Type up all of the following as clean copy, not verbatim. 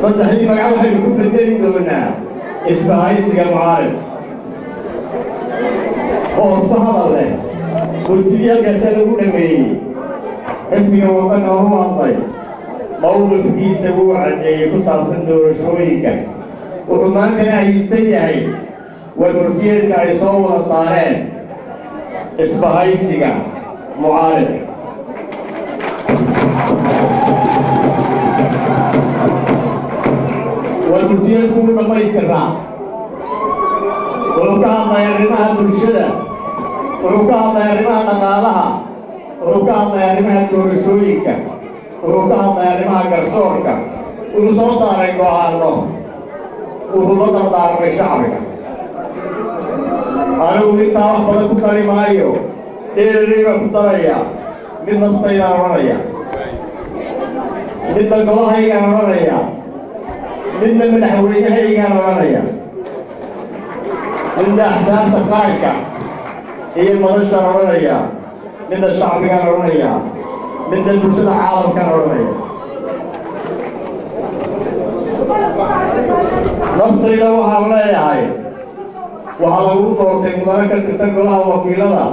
Saddexdii magac waxaynu ku bedeli doonaa isbahaysiga mucaarid. Hoosba hadal leh murtidii halkaasaa lagu dhameeyey. Xisbiga Waddanka horu hadlay, mawqifkiisa wuu caddeeyey ku saabsan doorashooyinka. Wuxuu maantana ayiidsan yahay war murtiyeedka ay soo wada saareen isbahaysiga mucaaridka. War murtiyeedku wuu dhammaystiraa. Wuxuu ka hadlay arrimaha bulshada, wuxuu ka hadlay arrimaha dhaqaalaha, wuxuu ka hadlay arrimaha doorashooyinka, wuxuu ka hadlay arrimaha garsoorka, wuxuu soo saaray go'aano, wuxuu la dardaarmay shacbiga. Anigu intaa wax badan ku dari maayo, dheerarey baan ku daraya. Mid nastaydaan odhanaya, midna golahaygaan odhanaya, midna madaxweynahaygaan odhanaya, midna axsaabta qaranka iyo madashaan odhanaya, midna shacbigaan odhanaya, midna bulshada caalamkaan odhanaya. Naftayda waxaan leeyahay, waxaa lagu doortay mudane ka tirsan golaha wakiilada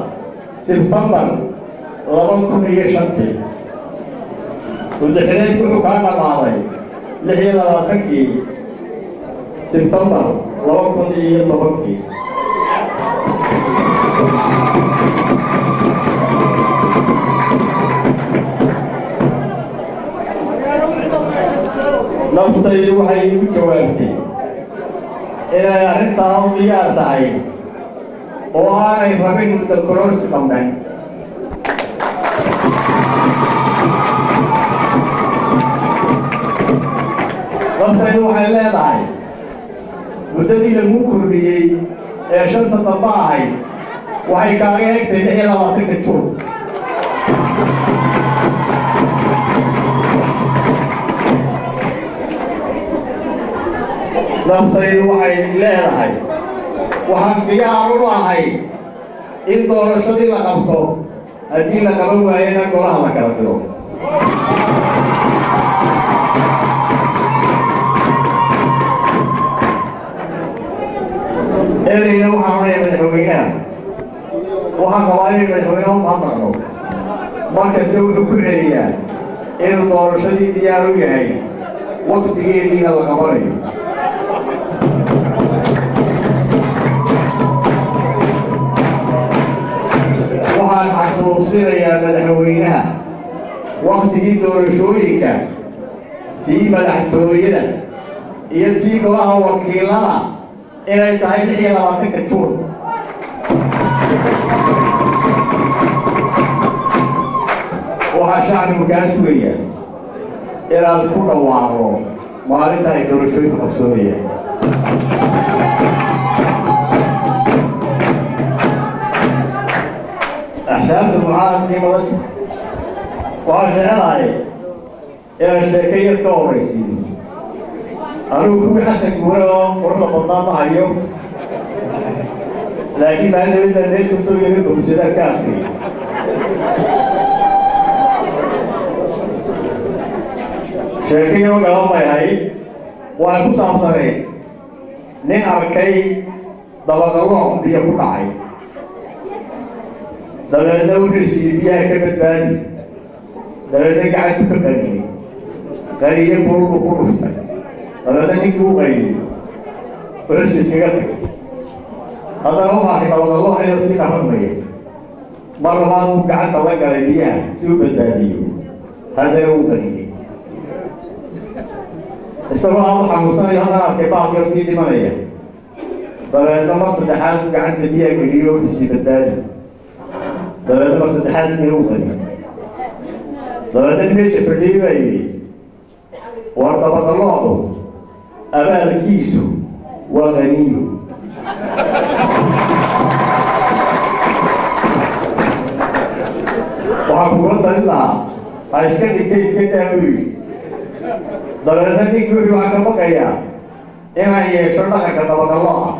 Sebtembar 2005-tii. Muddaxileedku wuxuu kaa dhammaaday 26-kii Sebtembar 2010-kii. Naftaydu waxay iigu jawaabtay inay arrintaa u diyaar tahay oo aanay rabin muddo kororsi dambe. Naftaydu waxay leedahay, muddadii laguu kordhiyey ee shanta dambe ahayd waxay kaaga egtay 26-ka Juun. Naftaydu waxay leedahay, waxaan diyaar u ahay in doorashadii la qabto, haddii la qaban waayena golaha la kala diro. Ereyna waxaan odhanaya madaxweynaha, waxaan qabaa inay madaxweynaha u mahadnaqno. Markasta wuxuu ku celiyaa inuu doorashadii diyaar u yahay, waktigeediina la qabanayo. Waxaan xasuusinayaa madaxweynaha, waktigii doorashooyinka, tii madaxtooyada iyo tii golaha wakiilada, inay tahay 26-ka Juun. Waxaa shacbigu kaa sugaya inaad ku dhawaaqdo maalinta ay doorashooyinka qabsoomayaan. Axsaabta mucaaradkii madasha waxaan jecelahay inaan sheeko yar ka horraysiiyo. Anigu kuwii Xasan Guure oo quruxda badnaa ma hayo, laakiin maalin meel kastoo yara bogsadaan ka akriyay. Sheeko yaroo gaban bay ahayd. Waxay ku saabsanayd nin arkay dabaqalooc biyo ku dhacay, dabeedna wuxuu siiyey biyaha ka badbaadi, dabeedna gacantu ka qariyey, qariye kululbu ku dhuftay, dabeedna ninkii u qariyey wuxuusi iskaga tagay. Haddana wuxuu arkay dabaqaloocyada sii qarramaya. Mar labaad buu gacanta la galay biyaha si u badbaadiyo, haddana uu qariyey. Isagoo aada u xanuunsanayo haddana arkay baalka sii dhimanaya, dabeedna mar saddexaad buu gacanta biyaha geliyo, sii badbaadi, dabeedna mar saddexaad inuu qariyey. Dabeedna meesha fadhiyey baa yidhi, war dabaqaloocu abaalkiisu waa qaniyo. Waxaa kugula talin lahaa ha iska dhigtay, iska daa, buu yidhi. Dabeedna ninkii wuxuu waxaa ka baqayaa inaan yeesho dhaqanka dabaqalooca,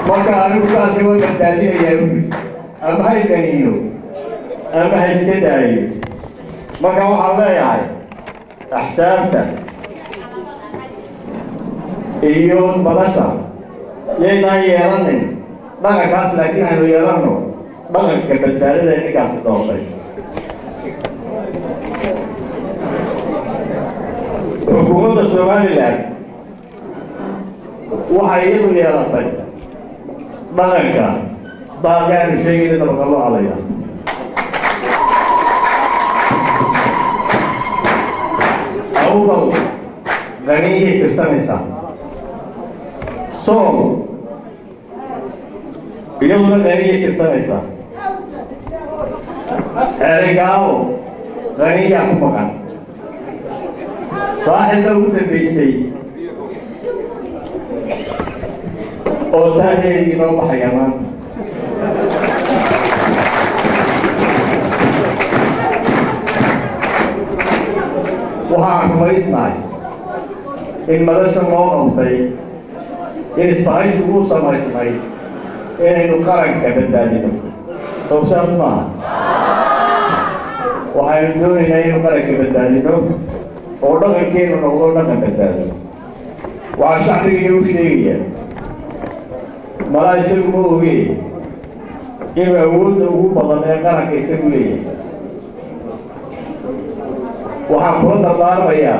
marka anigu gaalkii waa badbaadinayaa, buu yidhi, ama hay qaniyo ama ha iska daayo. Marka waxaan leeyahay Axsaabta iyo madasha yaynaan yeelanin dhaqankaas, laakiin aynu yeelanno dhaqanka badbaadada ee ninkaasi doortay. Xukuumadda Somalilan waxay iyadu yeelatay dhaqanka baaqi aanu sheegayna dabaqaloo calaya. Awdal qaniyay tirsanaysaa, Sool iyaduna qaniyay tirsanaysaa, Ceerigaabo qaniyaa ku maqan, Saaxilka ugu dambaysay oo taaheedii noo baxaya maanta. Waxaan rumaysnahay in madasha loo qabtay, in isbahaysigu u samaysmay inaynu qaranka badbaadino. Sow saas maaha? Waxaynu doonaynaa inaynu qaranka badbaadino oo dhaqankeenu noqdo dhaqan badbaado. Waxaa shacbigiina u sheegaya, malaa isagu ma ogee, inuu awoodda ugu badan ee qaranka isagu leeyahay. Waxaan kula dardaarmayaa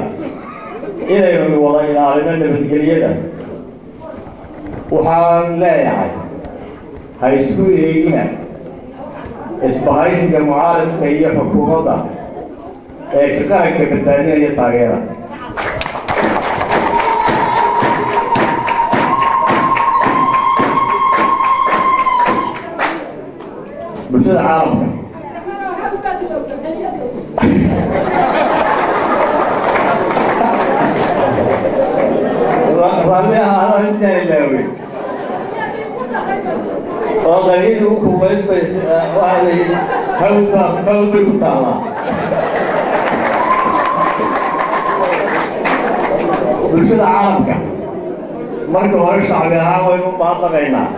inaynu wada ilaalino nabadgelyada. Waxaan leeyahay, ha isku eegina isbahaysiga mucaaradka iyo xukuumadda ee ka qaranka badbaadinaya taageera. Bulshada caalamka raalli ahaada, intaan ilaawey oo qaniyadii u kumayd bay, waxaa la yidhi hawd baa hawd bay ku taallaa. Bulshada caalamka marka hore shacbi ahaan waynu u mahadnaqaynaa,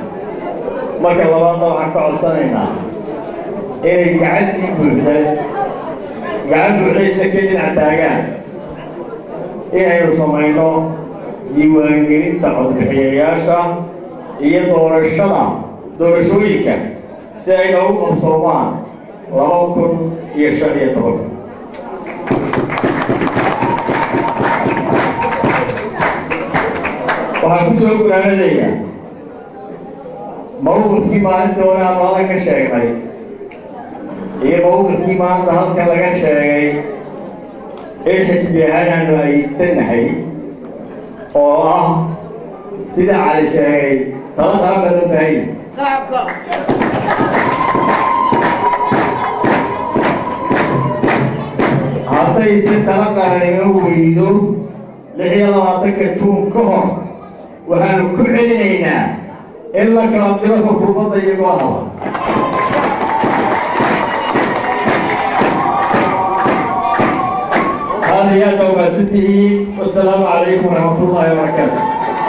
marka labaadna waxaan ka codsanaynaa inay gacantii buuxda, gacan buuxdaysna ka dhinac taagaan inaynu samayno diiwaangelinta codbixiyayaasha iyo doorashada, doorashooyinka si ay noogu qabsoomaan 2015. Waxaan ku soo gunaanadayaa mawqifkii maalintii hore aanu halkan ka sheegnay iyo mawqifkii maanta halkan laga sheegay in xisbi ahaan aanu ayidsanahay, oo ah sida Cali sheegay, tala qaran baa loo baahan yahay. Hadday si tala qaran iga weydo 26-ka Juun ka hor, waxaanu ku celinaynaa in la kala diro xukuumadda iyagoo haba. Aad iyo aad baa umahadsantihiin. Wasalaamu calaykum waraxmat ullaahi wabarakaatu.